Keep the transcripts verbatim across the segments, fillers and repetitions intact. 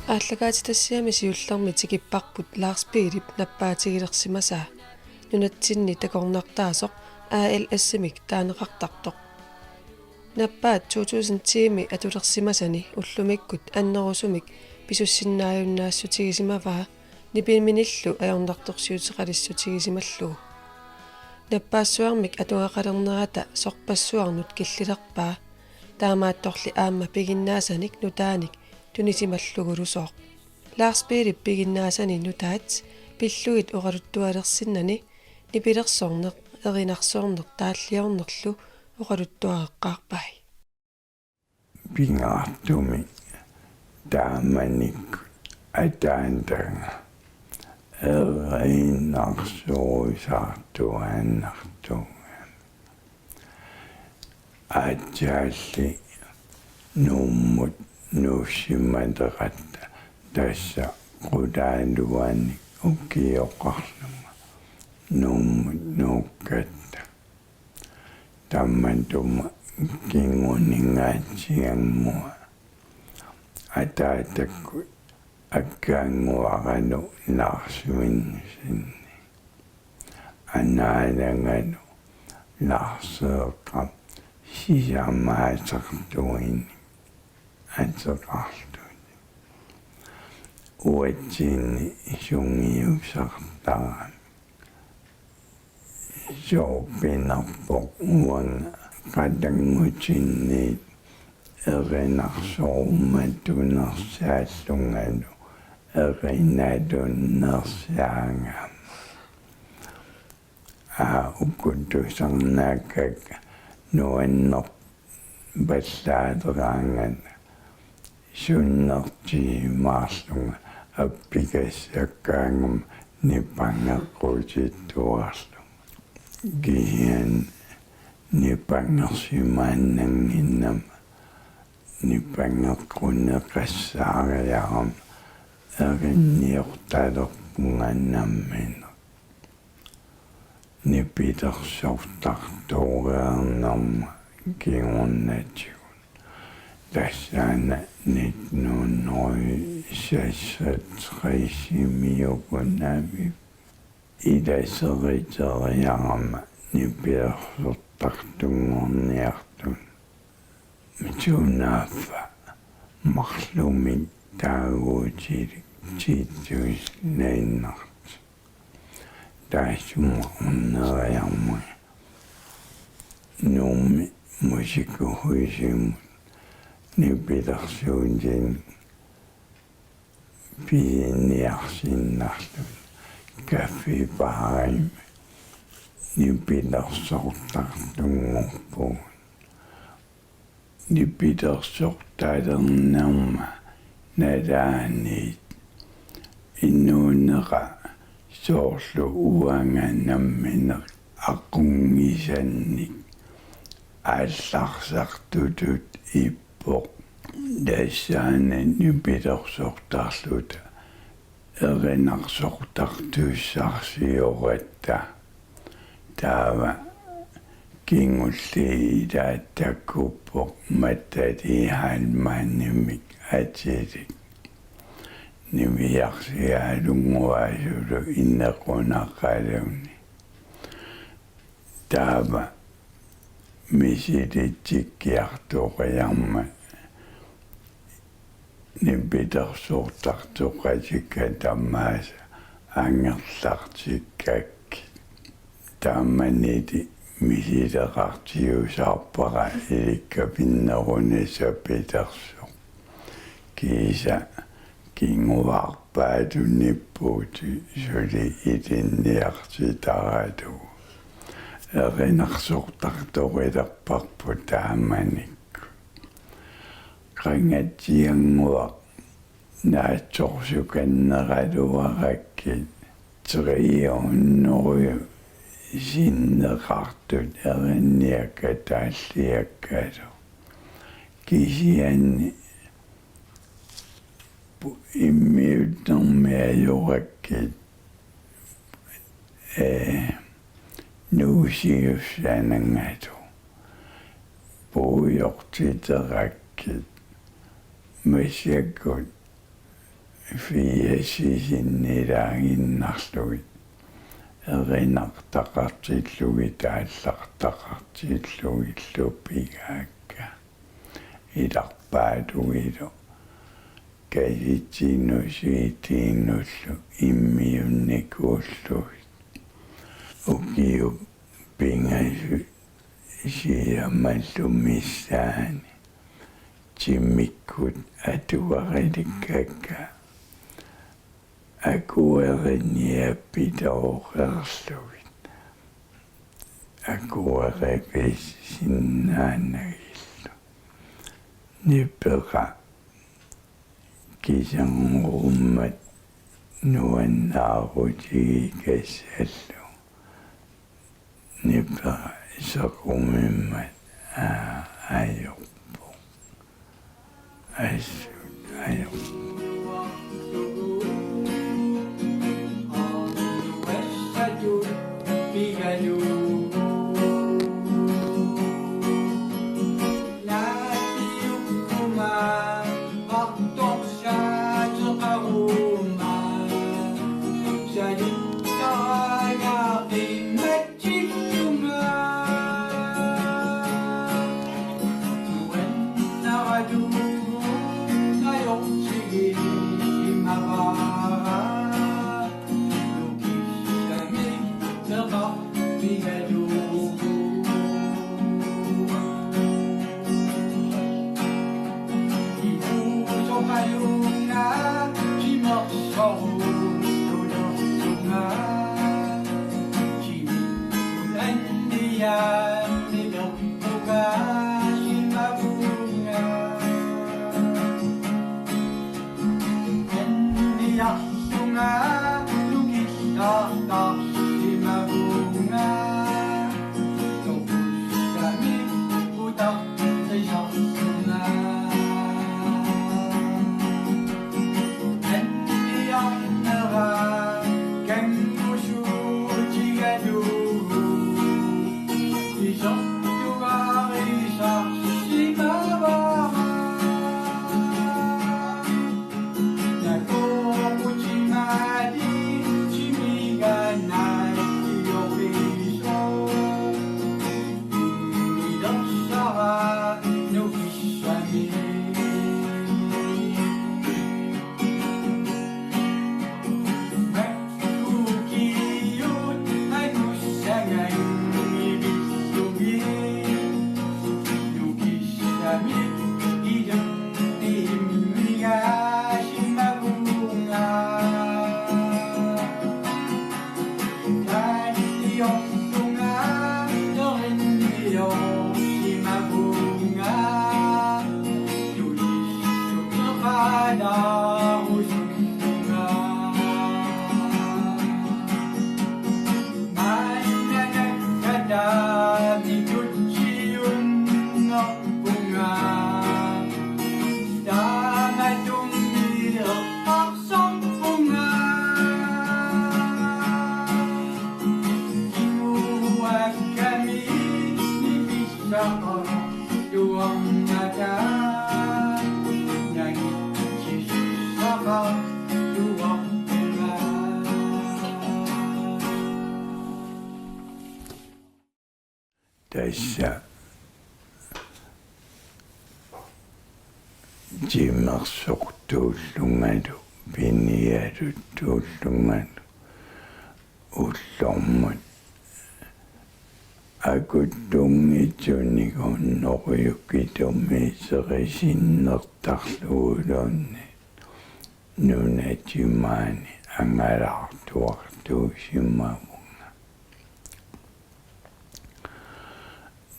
Aallakaatitassiami siullermi tikipparput Lars Piilip nappaatigilersimasaa, nunatsinni takornartaasoq A L S-imik taaneqartartoq. Nappaat to tusind ti-mi atulersimasani ullumikkut annerusumik pisussinnaajunnaassutigisimasaa nipiminillu ajornartorsiuteqalissutigisimallugu. Nappaassuarmik atugaqalernerata sorpassuarnut killilerpaa, taamaattorli aamma piginnaasanik nutaanik tunisimallugulu sooq. Lars Piilip piginnaasani nutaat pillugit oqaluttualersinnani nipilersorneq, erinarsorneq taalliornerlu oqaluttuareqqaarpai. Pingaartumik taamanikkut ataataga erinarsorisartuaannartuugami. Aatsaalli Nuummut nuussimalerata tassa qulaaluanik ukioqarlunga Nuummut nuukkatta. Tammatuma kinguninngaatigaannguaq ataatakkut akkaannguaralu Lars Jensenip anaalagalu Larseeqqap sisamaasartuinik ateqarlutik. Uatsinni sungiusartarami. Sooq pinerpoq uanga qatanngutinniit erinarsorumatunnersaallungalu erinalunnersaagama. Aa, uku tusarnaakkakka nuannerpallaaleraangata sunnertiimaarlunga appikassakkaangama nipangeqqutittuarlunga. Kisianni nipangersimaannannginnama nipangeqquneqassaariarama erinniortalerpunga nammineq. Nipilersortartoreernerma kingornatigut. Tassaana nitten hundrede seksogtres-imiukunami ilaseritereerama nipilersortartunngorniartuni. Sunaaffa marlumik taaguutilik Titus Lennert. Taassuma orneriarmat Nuummi Musikhusimi nipilersuutinik pisiniarsinnarluni kaffipaarimi nipilersortartunngorpugut. Nipilersortalernerma nalaaniit inuunera soorlu uanga nammineq aqunngisannik aallarsartutut ippoq. Tassaana nipilersortarluta erinarsortartussarsioratta. Taava kingulliit ilaat takkuppoq Matti Heilmannimik atilik. Niviarsiaalunnguasulu inequnaqaluni. Taava misilitsikkiartoriarmat nipilersortartoqatikka tamaasa angerlartikkakkit. Taamaniili misileqartiusaarpara ilikkapinnerunissaq pilersoq. Kiisa kinguaarpaatut nippuutit suli ilinniartitaratugut. Erinarsortartorilerparput taamanikkut. Qangatsiannguaq naatsorsukanneratuarakkit tre hundrede sinneqartut erinniakkat taalliakkalu. Kisianni pu-, immiunnermi ajorakkit, ee, Nuussiussanangalu puigortiterakkit massakkut firsisinniilaaginnarlugit, erinartaqartillugit aallartaqartillugillu pigaakka. Ilarpaalugilu kasitsinnut C D-nnullu immiunnikuullugit. Ukiut pingasut sisamallu missaani timmikkut atuarilikkakka akueriniappitooqerlugit akueripisinnaanagillu. Nipera kisannguummat nuannaarutigigassallu. Nipera sequmimmat aa ajorpoq. Assut ajorpoq. Tassa timersortuullungalu piniartuullungalu ullormut akuttunngitsunik unnorujukkitumi serisinnartarluguluunniit nunatsinni maani angalaartuartuusimavunga.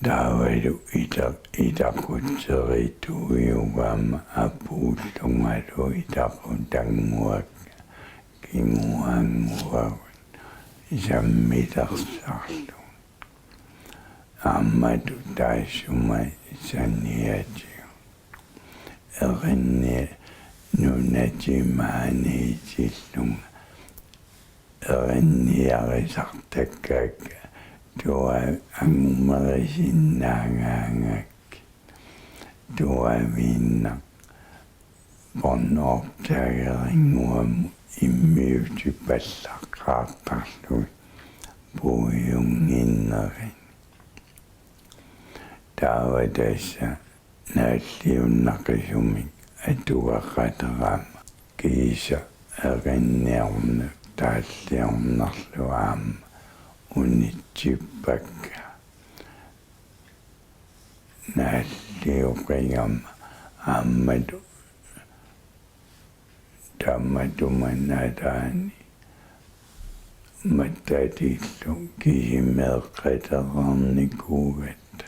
Taavalu ita-, itaqutserituujugama apuullungalu itaqutannguakka kinguaannguagut sammilersarlugit. Aammalu taassuma saniatigut erinni nunatsinni maaniitillunga erinniarisartakkakka tua-, angumerisinnaagaangakkit tuaviinnaq båndoptagerinnguamut immiussipallaqqaartarlugit puiunnginnerini. Taava tassa naalliunnaqisumik atugaqalerama kiisa erinniorneq taalliornerlu aamma unitsippakka. Naalliuqigama aammalu tamatuma nalaani mattatillu kisimeeqqalerarnikuugatta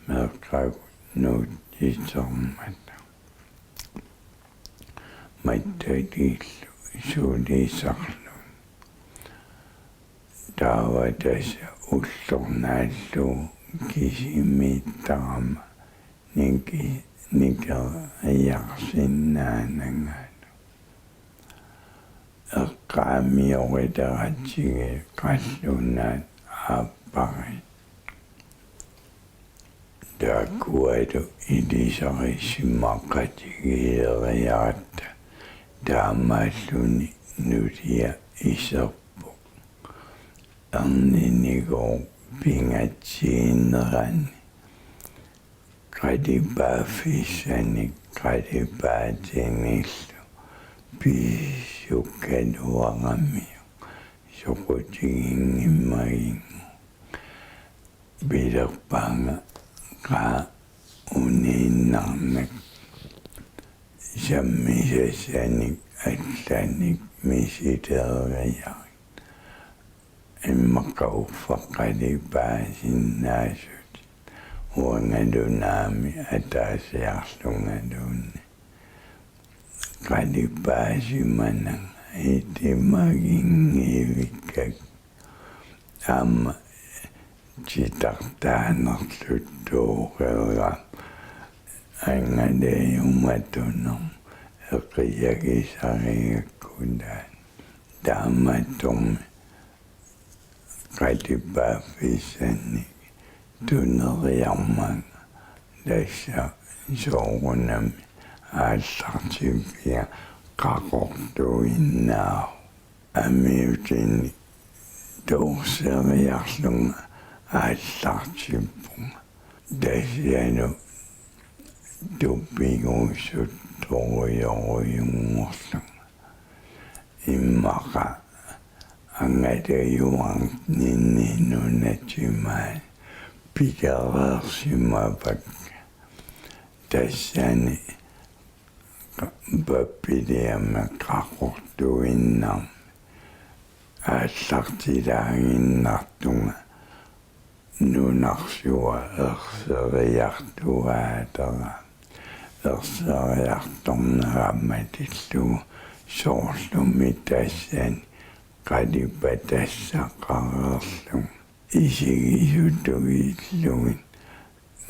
meeqqagut nuutsitermata. Mattatillu sulisarlugit. Taava tassa ulloq naallugu kisimiittarama niki-, nikeriarsinnaanangalu. Eqqaamioriteratsigu qallunaat aappariit. Taakkualu ilisarisimaqatigiileriaratta taamaalluni nulia iserpoq. Erninigooq pingatsiinerani qalipaaffissanik qalipaatinillu pisisukkaluaramiuk soqutiginngimmaginngooq. Pilerpaanga qaa uniinnarnak sammisassanik allanik misileriarit. Immaqa uffa qalipaasinnaasutit uangalu naamik ataasiarlungaluunniit. Qalipaasimananga itimaginngivikkakku aamma titartaanerluttooreerama angalajumatunut eqiagisarigakku taanna. Taamaattummi qalipaaffissanik tuneriarmanga tassa soorunami aallartippiga qaqortuinnaavoq. Amiutinik torseriarlunga aallartippunga. Tassani tupiguusuttorujorujunngorlunga. Immaqa angalajuarninni nunatimaani pikereersimavakka. Tassani pappiliami qaqortuinnarmi aallartilaaginnartunga nunarsuaq erseriartuaatera. Erseriartornerama matillugu soorlumi tassani qalipatassaqareerlunga. Isigisutugillugit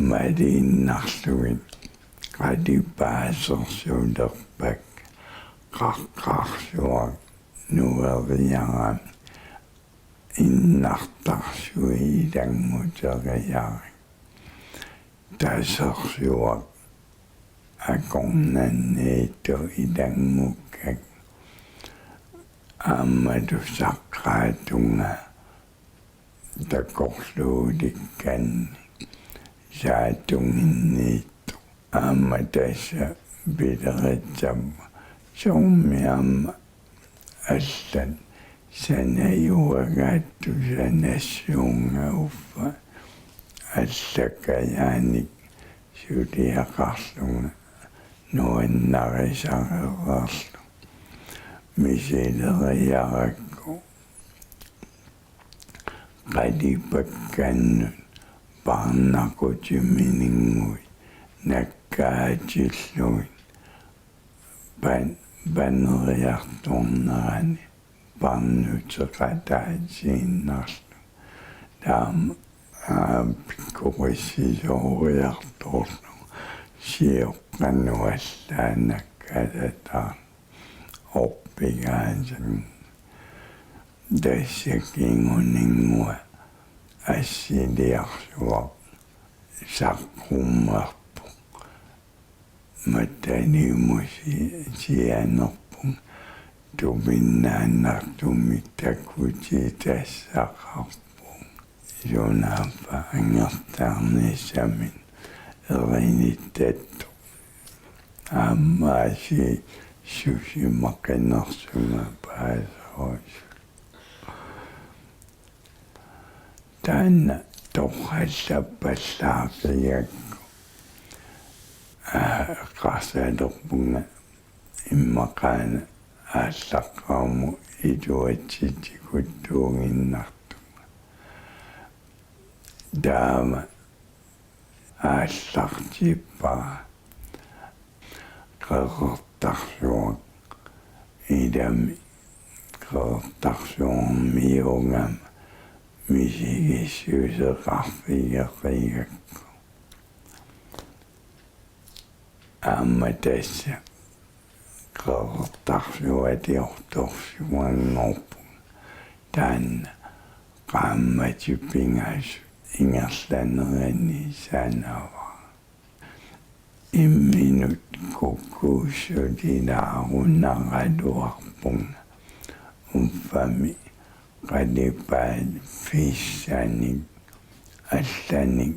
maliinnarlugit qalipaasersulerpakka. Qaqqarsuaq nueriarami innartarsuit ilannguteriarit. Tasersuaq akornanniittoq ilanngukkakku aammalu saqqaatungaa takorluulikkanni saattunnginniittoq. Aamma tassa pileritsappoq soormi aamma allat sanajuagaattut sanassuunga uffa allakajaanik suliaqarlunga nuannarisareerlunga. Misileriarakku qalipakkannut parnaqqutimininnguit nakkaatillugit pan-, paneriartornerani parnuteqataasiinnarlunga. Taama pikkorissisoriartorlunga sioqqanut allaanakkalataarlunga orpigaasannguaq. Tassa kinguninnguaq assiliarsuaq saqqummerpoq. Mattaniumusi sianerpunga tupinnaannartumik takutitassaqarpunga. Sunaaffa angerlarnissaminut erinittattoq. Aamma aasiit susimaqinersunga paaserusoq. Taanna torrallappallaarpigakku, aa, eqqarsalerpunga immaqaana aallaqqaammut iluatsitsikuttuuginnartunga. Taama aallartippara. Qeqertarsuaq ilami Qeqertarsuarmiugama misigissuseqarfigeqigakku. Aamma tassa Qeqertarsuatiortorsuanngorpunga taanna qaammatit pingasut ingerlanerani sanavara. Imminut kukkussutilaarunnaraluarpunga uffami qalipaat pissanik allanik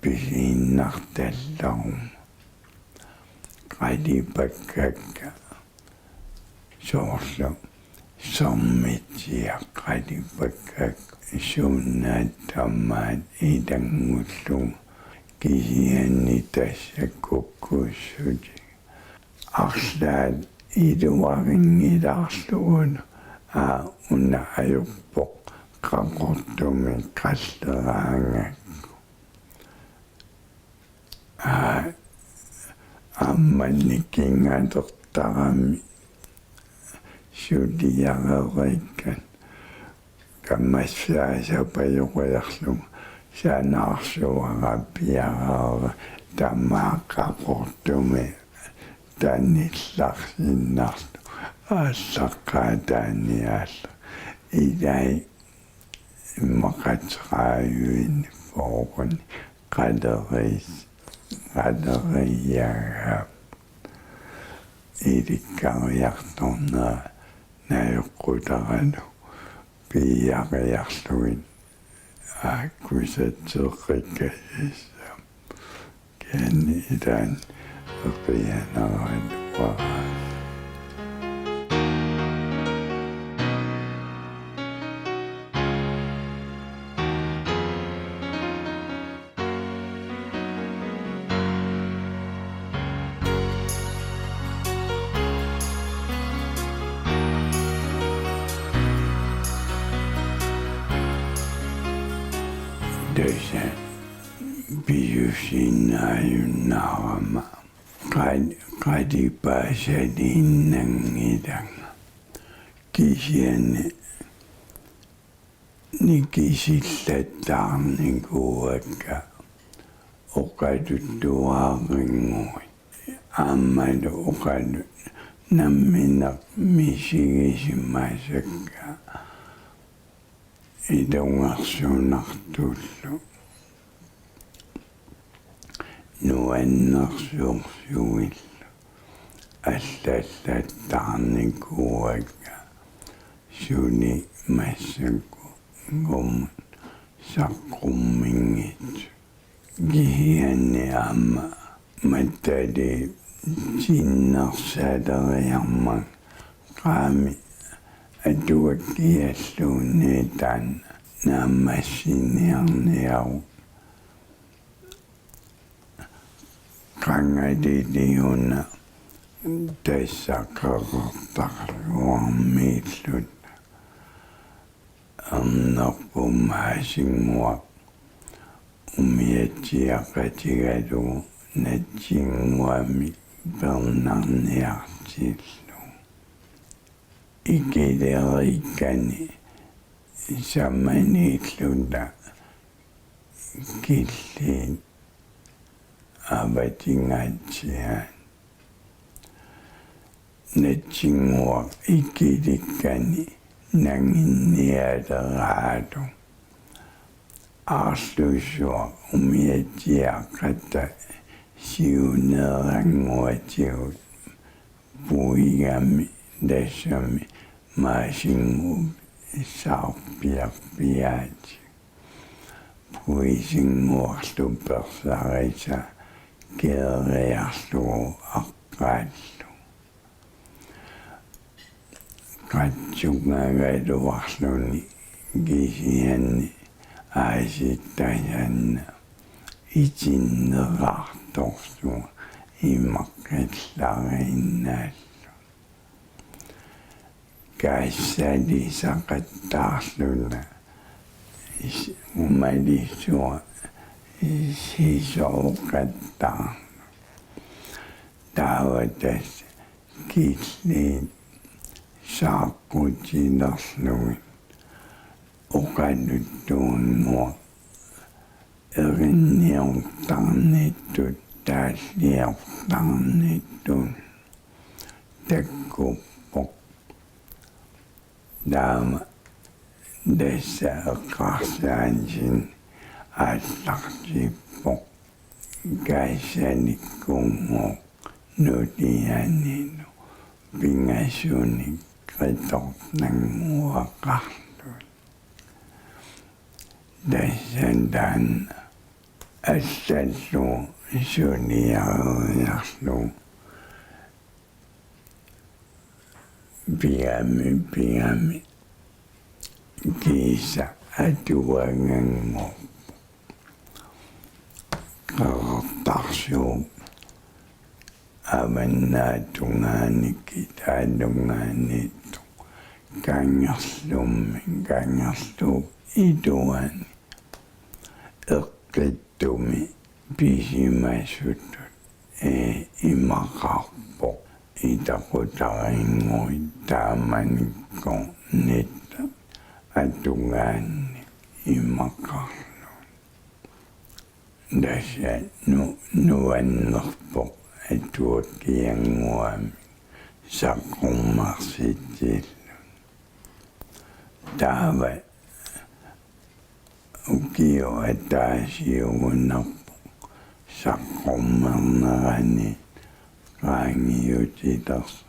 pisiinnartallaruma. Qalipakkakka soorlu sermitsiaq qalipakkakka sunaaffa tamaat ilanngullugu, kisianni tassa kukkussutit arlaat iluarinngilaarlugulu, aa, una ajorpoq qaqortumik qalleraangakku. Aa, aamma nikingalertarami suliarereerakku kammassaasapajoqiarlugu sanaarsuara piareersoq tamaat qaqortumik tanillarsinnarlugu aallaqqaataani aallaq. Ilai immaqa tredive-ni fyrreni qaleris-, qaleriiagaa ilikkariartornera najoqqutaralugu piiariarlugit aaqqisatseqqikkasissaq. Kisianni ilaanni eqianaraluaraasi. Tassa pisuussinnaajunnaarama qal-, qalipaasaliinnanngilanga. Kisianni nikisillattaarnikuuakka oqaluttuaringuit. Aammalu oqalut namminneq misigisimasakka ilungersunartullu nuannersorsuillu allallattaarnikuuakka suli massakkumut saqqumminngitsut. Kisianni aamma mattaliitinnersaleriarmat qaami atuakkialluunniit taanna naammassiniarniaruk. Qangaliliuna tassa Qeqertarsuarmiilluta. Ernerpumma Haasinnguaq umiatsiaqatigalugu Natsinnguamik pernarniartillugu. Ikileriikkani samaniilluta killiit avatingaatsiaat. Natsinnguaq ikilikkani nanginnialeraalu. Aarlusuaq umiatsiaqata Siuneerannguatigut puigami tassami Maasinnguup saarpiarpiaatigut. Puisinnguarlu persarisa keeriarlugu aqqaallu. Qatsungagaluarluni kisianni aasiit tasanna itinneqartorsuaq imaqqillariinnaallugu. Kaassalisaqattaarluni is-, umalisua sisooqattaarluni. Taava tassa killiit saaqqutilerlugit oqaluttuunnguaq erinniortarnittut taalliortarnittut takkuppoq. Taama tassa eqqarsaatigalugu aallartippoq kaassalikkunngooq nutianinu pingasunik qitornannguaqarluni. Tassa taanna allallugu suliareriarlugu pigami, pigami kiisa atuaganngorpoq. Qeqertarsuup avannaatungaani kitaatungaaniittoq kangerlummi, kangerluup ituani eqqittumi pisimasutut, ee, imaqarpoq itaqutarinnguit taamanikkornitta atugaannik imaqarluni. Tassa nu-, nuannerpoq atuakkiannguamik saqqummersitsilluni. Taava ukioq ataasiugunarpoq saqqummernerani qaangiutilersoq.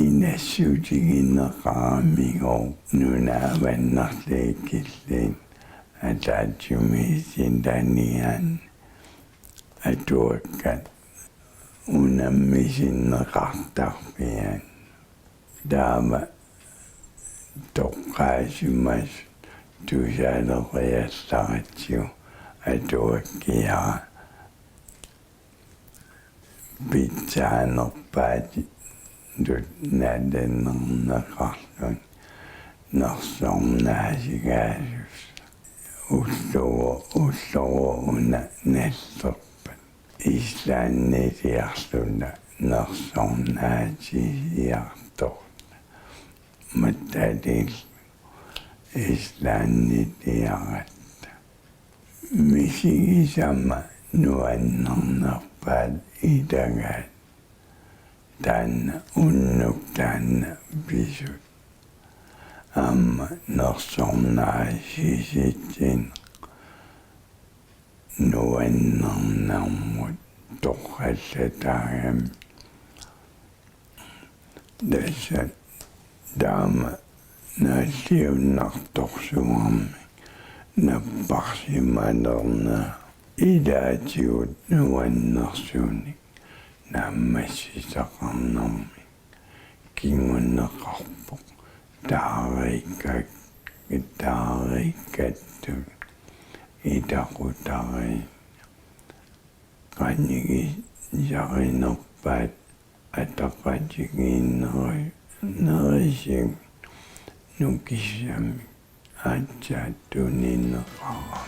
Inassutigineqaramigooq nunat avannarliit killiit ataatsimiititaliani atuakkat unammisinneqartarpiaat. Taama toqqaasimasut tusaaleriallaratsigu atuakkiara pitsaanerpaatitut nalinnerneqarluni nersornaasigaassuseq. Ulloq, ulloq una nallerpat Islandiliarlunga nersornaasiartorlunga. Mattatil Islandiliaratta. Misigisama nuannernerpaat ilagaat. Taanna unnuk taanna pisut. Aamma nersornaasisitsineq nuannernermut torrallataagami. Tassa taama nalliunnartorsuarmik napparsimalerneq ilaatigut nuannersunik naammassisaqarnermik kinguneqarpoq taariikkat-, taariikkattut itaqutariinneq. Qanigisarinerpaat ataqatigiinneri-, nerisigut nukissamik aatsaat tunineqarama.